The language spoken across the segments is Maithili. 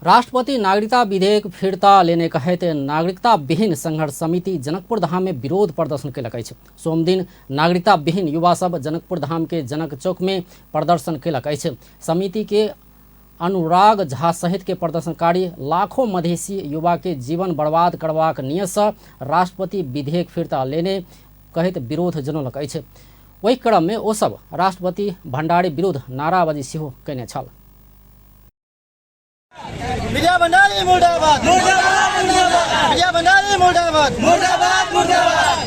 राष्ट्रपति नागरिकता विधेयक फिर्ता लेने कहैत नागरिकता विहीन संघर्ष समिति जनकपुर धाम में विरोध प्रदर्शन केलक अछि। सोमदिन नागरिकता विहीन युवा सब जनकपुर धाम के जनक चौक में प्रदर्शन केलक अछि। समिति के अनुराग झा सहित के प्रदर्शनकारी लाखों मधेसी युवा के जीवन बर्बाद करबाक नियत सँ राष्ट्रपति विधेयक फिर्ता लेने कहैत विरोध जनौलक अछि। ओहि क्रम में ओ सब राष्ट्रपति भण्डारी विरुद्ध नाराबाजी सेहो कयने छल। विजय भंडारी मुर्दाबाद, मुर्दाबाद, मुर्दाबाद। विजय भंडारी मुर्दाबाद, मुर्दाबाद, मुर्दाबाद।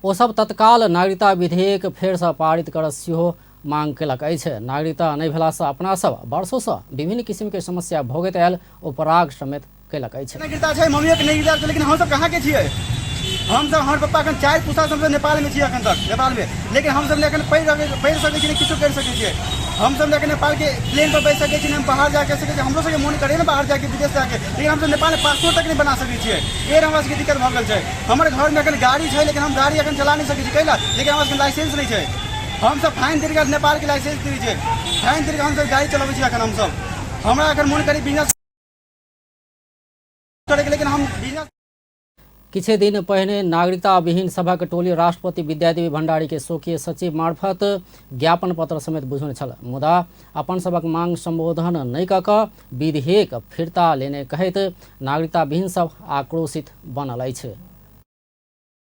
ओ सब तत्काल नागरिकता विधेयक फेरसँ पारित करऽ सेहो मांग केलक अछि। नागरिकता नहि भेलासँ अपना सब वर्षोसँ विभिन्न किसिमके समस्या भोगैत आयल ओ पराग समेत केलक अछि। नागरिकता छै, मम्मियोके नागरिकता छै, लेकिन हमसब कहाँके छियै? हमसब, हमर पप्पा एखन 4 पुस्ता से हमसब नेपालमे छियै एखन तक नेपालमे, लेकिन हमसब ने एखन पढ़ि सकै छी, ने किछो करि सकै छियै। हमसब ने एखन नेपालके प्लेन पर बैस सकै छी, ने हम बाहर जा सकै छी। हमरो सबके मोन करैए ने बाहर जाके, विदेश जाके, लेकिन हमसब नेपालमे पासपोर्ट तक नहि बना सकै छियै। एहन हमरा सबके दिक्कत भऽ गेल छै। हमर घरमे एखन गाड़ी छै, लेकिन हम गाड़ी एखन चला नहि सकै छी। कैला? लेकिन हमरा सबके लाइसेंस नहि छै। हमसब फाइन दे कऽ नेपालके लाइसेंस दै छै, फाइन दे कऽ हमसब गाड़ी चलबै छी एखन हमसब। हमरा एखन मोन करै बिजनेस करैके, लेकिन हम बिजनेस। किछे दिन पहिने नागरिकता विहीन सभक टोली राष्ट्रपति विद्यादेवी भण्डारी के स्वकीय सचिव मार्फत ज्ञापन पत्र समेत बुझौने छल, मुदा अपन सभक मांग संबोधन नहि कऽ कऽ विधेयक फिर्ता लेने कहैत नागरिकता विहीन सब आक्रोशित बनल अछि।